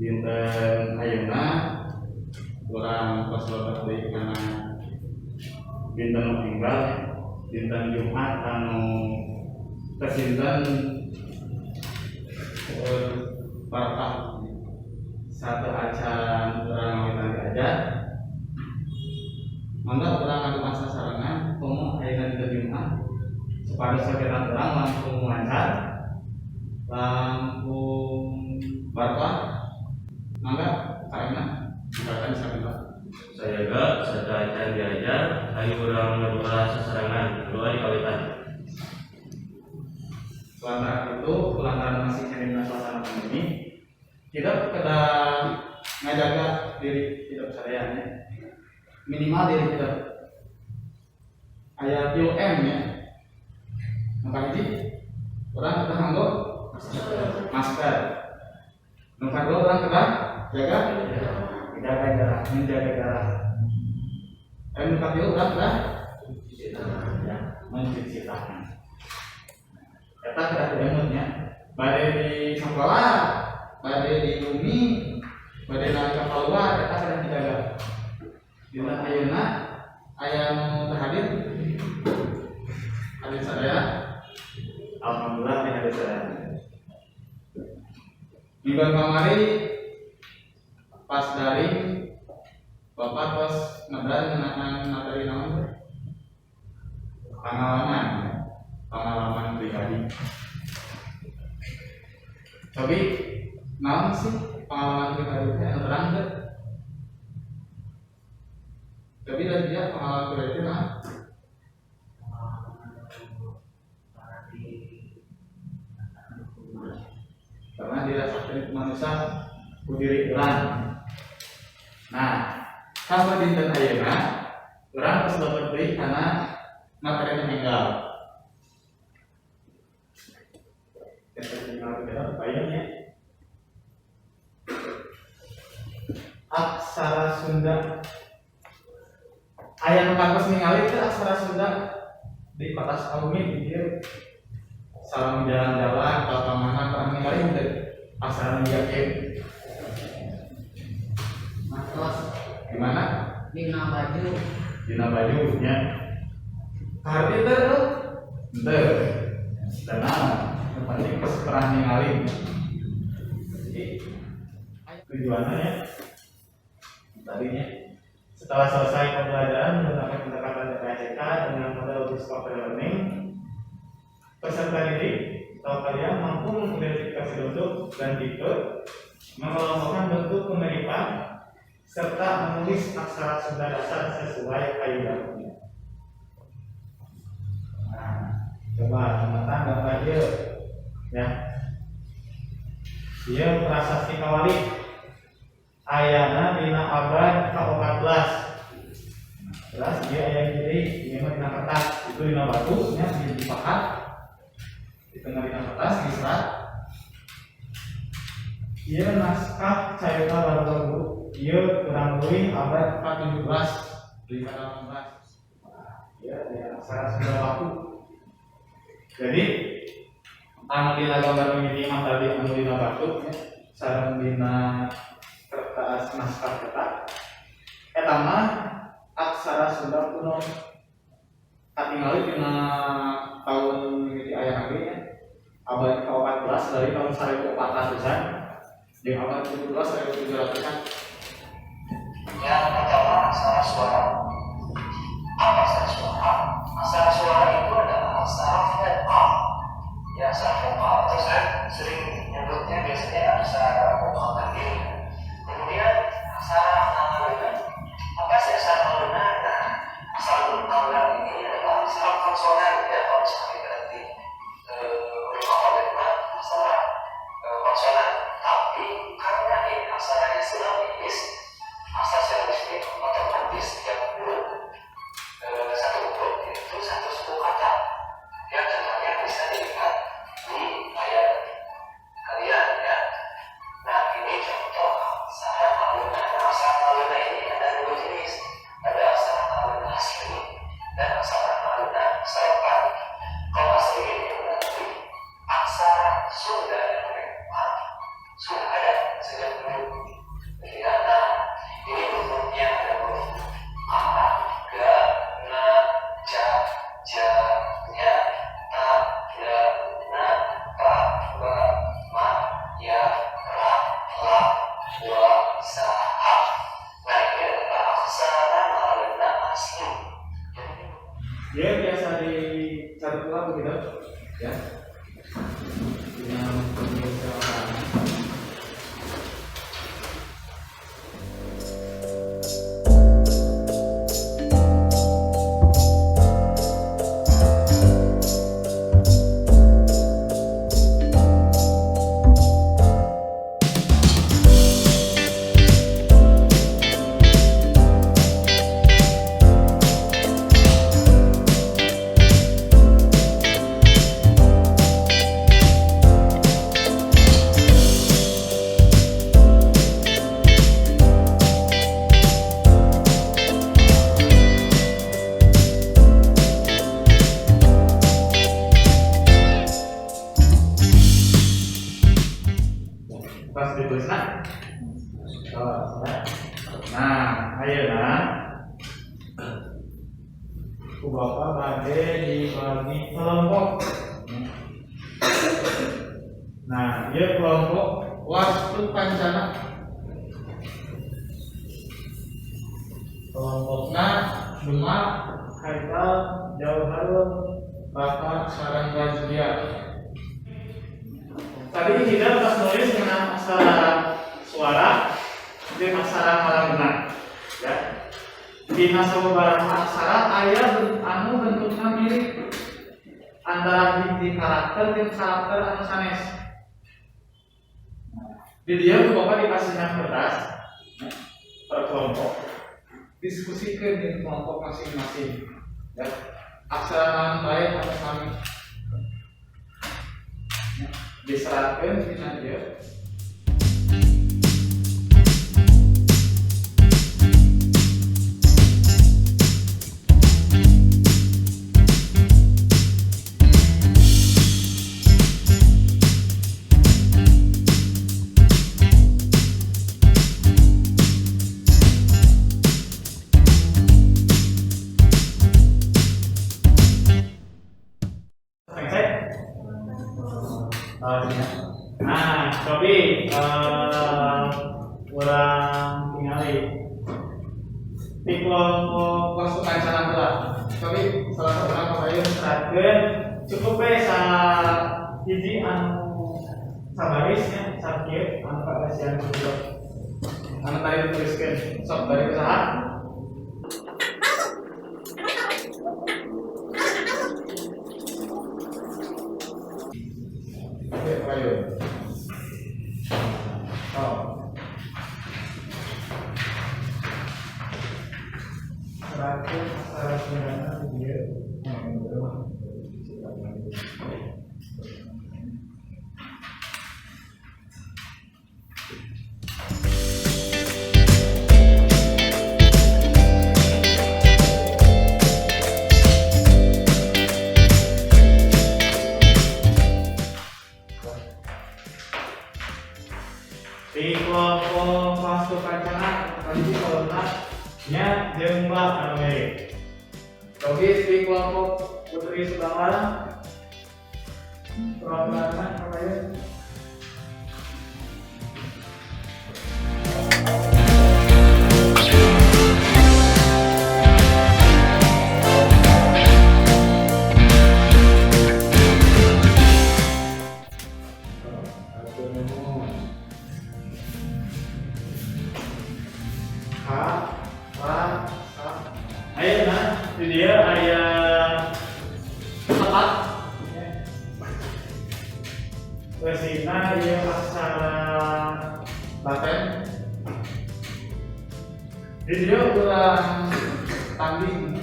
Dinten ayeuna urang tos lebet deui kana dinten nu enggal, dinten Jumat anu kasinten barokah. Sateuacan urang ngawitan diajar, mangga urang ngadoa sasarengan. Komo ayeuna dinten Jumat, supados kegiatan urang langkung lancar, langkung barokah. Mangga, karena silakan bisa. Sajaga sateuacan diajar, ayo urang ngadoa sasarengan. Doa dikawitan. Lantaran itu, lantaran masih keneh suasana pandemi, kita kedah ngajaga diri kita sadayana, minimal diri kita aya 3M ya. Maka hiji, urang kedah nganggo masker. Nu kadua, urang kedah jaga jarak, menjaga jarak. Nu katilu, urang kedah ya, mencuci tangan. Eta kedah diemut nya, bade di sekolah, bade di bumi, bade nalika keluar, eta kedah dijaga. Dina ayeuna aya nu teu hadir? Hadir sadaya, alhamdulillah nih, hadir sadaya. Minggu kamari pas daring, Bapak tos ngedar ngeunaan materi naon teh? Pengalaman, pengalaman pribadi. Tapi naon sih pengalaman pribadi teh, anu terang teh? Tapi dari dia pengalaman pribadi teh naon? Karena dirasakan manusia ku diri urang. Nah, sampai dinten ayeuna urang geus lebet deui kana materi nu enggal. Nya. Aksara Sunda. Aya nu kantos ningali teu aksara Sunda di kota Sukabumi di dieu? Salam jalan-jalan atau ka mana, pernah ningali teu aksara nu kieu? Matos. Di mana? Dina baju. Dina baju nya. Kaharti teu tuh? Henteu. Tenang, yang penting geus pernah ningali. Jadi tujuannya ya tadinya, setelah selesai pembelajaran menggunakan pendekatan PPACK dengan model discovery learning, peserta didik atau kalian mampu mengidentifikasi bentuk dan tipe, mengelompokkan bentuk kemiripan, serta menulis aksara Sunda dasar sesuai kaidahnya. Nah, coba teman-teman gambar ieu ya. Ieu Prasasti Kawali, ayana dina abad ke-14. Terus dia aya jadi ieu mah dina kertas, itu dina batu nya, dipahat. Di tengah dina kertas diserat. Ieu naskah Carita Baru, ieu kurang lebih abad ke-17 di ke-18. Ya, ya, aksara Sunda baku. Jadi anu dina gambar mimiti mah tadi anu dina batu ya, sareng dina kertas naskah eta. Eta mah aksara Sunda kuno. Katingali dina tahun mimiti aya ge nya, abad ke-14 dari tahun 1400-an jeung abad 17 1700-an. Yang pertama, aksara suara. Apa aksara suara? Aksara suara itu adalah aksara vokal. Ya, aksara vokal. Atau saya sering nyebutnya biasanya aksara vokal tadi. Kemudian aksara ngaluna. Apa sih aksara ngaluna? Nah, aksara ngaluna ini adalah aksara konsonan ya. Kalau misalnya berarti huruf alfabet mah aksara konsonan. Tapi karena ini aksaranya silabis, aksara silabis ini otomatis tiap huruf satu huruf itu satu suku kata. Ya, contohnya bisa dilihat di layar kalian ya. Nah, ini contoh aksara ngaluna. Nah, aksara ngaluna ini ada dua jenis. Ada aksara ngaluna asli dan aksara ngaluna serepan. Pas ditulisna. Tos, ya. Nah, ayeuna ku Bapak bade dibagi kelompok. Nah, ieu kelompok Wastu Kancana. Kelompokna Demak, Haikal, Jauharul, Bapak sareng Razia. Tadi kita pas nulis mengenai aksara suara jeung aksara ngaranna, ya. Dina sababaraha aksara aya anu bentukna mirip antara hiji karakter jeung karakter anu sanes. Di dieu ku Bapak dikasihna kertas ya, per kelompok. Diskusikan di kelompok masing-masing. Ya. Aksara naon bae anu sami. Ya. Diseratkeun dina dieu. Selesai? Oh, iya. Nah, cobi kurang tingali di kelompok Wastu Kancana heula. Cobi salah satu orang payun seratkeun cukup we sa hiji anu sabaris nya sakieu anu kaasian kudu. Anu tadi dituliskeun. Sok bari usaha. Oke, payun. Oh. Seratkeun aksara Sundana di dieu. Nah, ieu mah. Di kelompok Wastu Kancana tadi di kolomna nya jeung Mbak anu mirip. Cobi di kelompok Putri Subanglarang perwakilanna apa ya? H, A, sa. Ayeuna di dieu aya tepat. Eusina ieu aksara Latin. Di dieu urang tanding.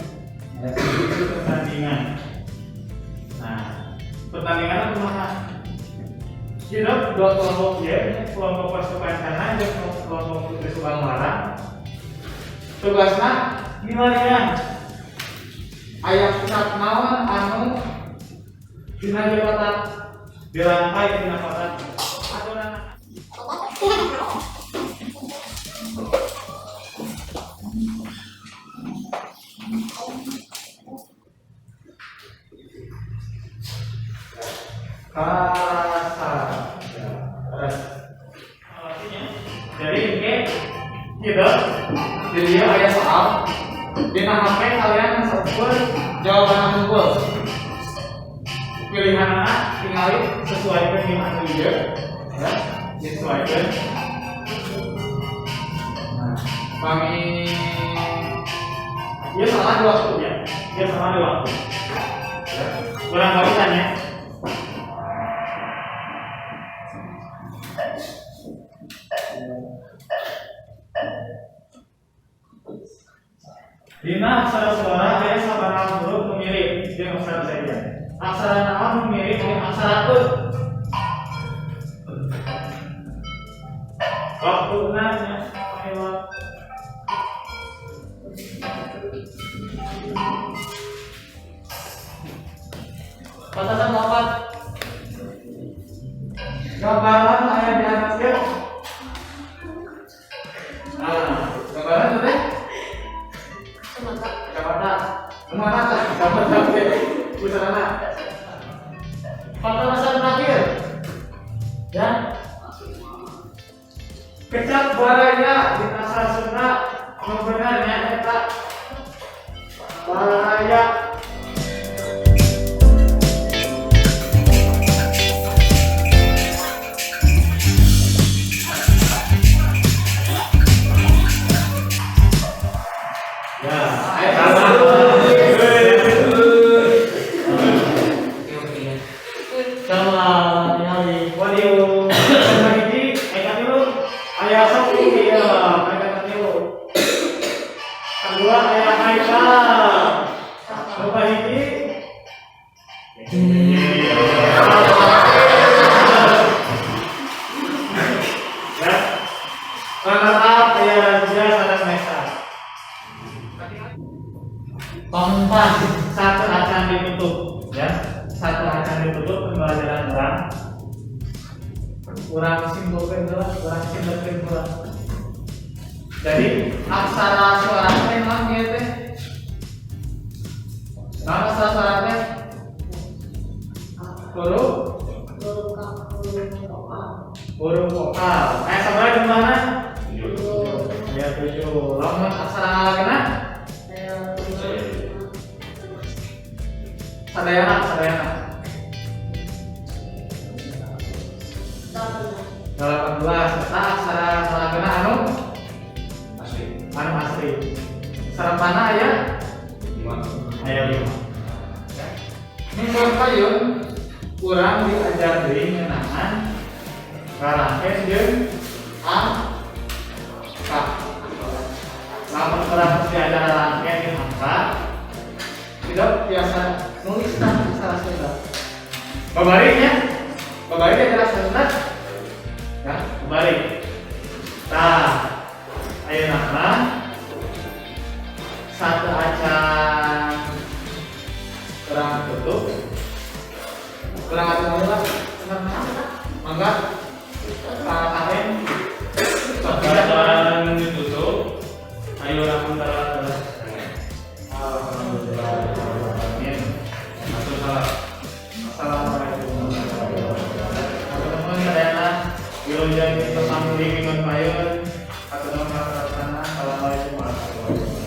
Ya, itu pertandingan. Nah, pertandingan kumaha? Hidup dua kelompok ieu, kelompok Wastu Kancana jeung kelompok Putri Subanglarang. Tugasna milarian aya pusat naon anu dina ieu kotak dirangkai dina kotak aturan. Karasa. Ya, terus. Jadi ini gitu. Jadi dia aya soal dina HP kalian sebut jawaban unggul. Pilihan A tinggal sesuaikan dengan anu ieu, ya, disesuaikan. Nah, kami dia salah di waktu ya, dia salah di waktu. Ya, kurang kawitannya. Dina aksara suara aya sabaraha huruf nu mirip jeung aksara saja. Aksara naon nu mirip jeung aksara e. Waktuna nya lewat. Batasan 4. Gambaran aya di atas ieu. Suaranya di asal Sunda nu bener nya eta baraya. Ya, ayo sama. Sama ningali waduh. Hiji, aya tilu, aya Sofi, iya, aya tilu. Kedua aya Haikal. Coba hiji. Ya. Runner up aya Razia sareng Nesa. Pamungkas satu acan ditutup ya, satu acan ditutup pembelajaran urang. Urang simpulkeun heula, urang simpulkeun heula. Jadi aksara suara teh naon ieu teh? Naon aksara suara teh? Huruf huruf vokal. Sabaraha jumlahna? Aya 7. Lamun aksara ngalagena? Sadayana, sadayana. 18. Eta aksara ngalagena anu Asli. Anu asli. Sarepana aya 5. Aya 5. Minggu payun urang diajar deui ngeunaan rarangken jeung angka. Lamun urang diajar rarangken jeung angka, tidak biasa nulis tah aksara Sunda. Babari nya, babari diajar Sunda. Ya, babari. Tah, ayeuna mah satu acan kurang tutup. Kurang acan lah. Mangga. Pak Karim. Acan ditutup. Ayo urang antara Alhamdulillah. Amin. Atau salah. Assalamualaikum warahmatullahi wabarakatuh. Teman-teman sadayana wilujeng tepang deui minggon payun. Hatur nuhun kana. Assalamualaikum warahmatullahi wabarakatuh.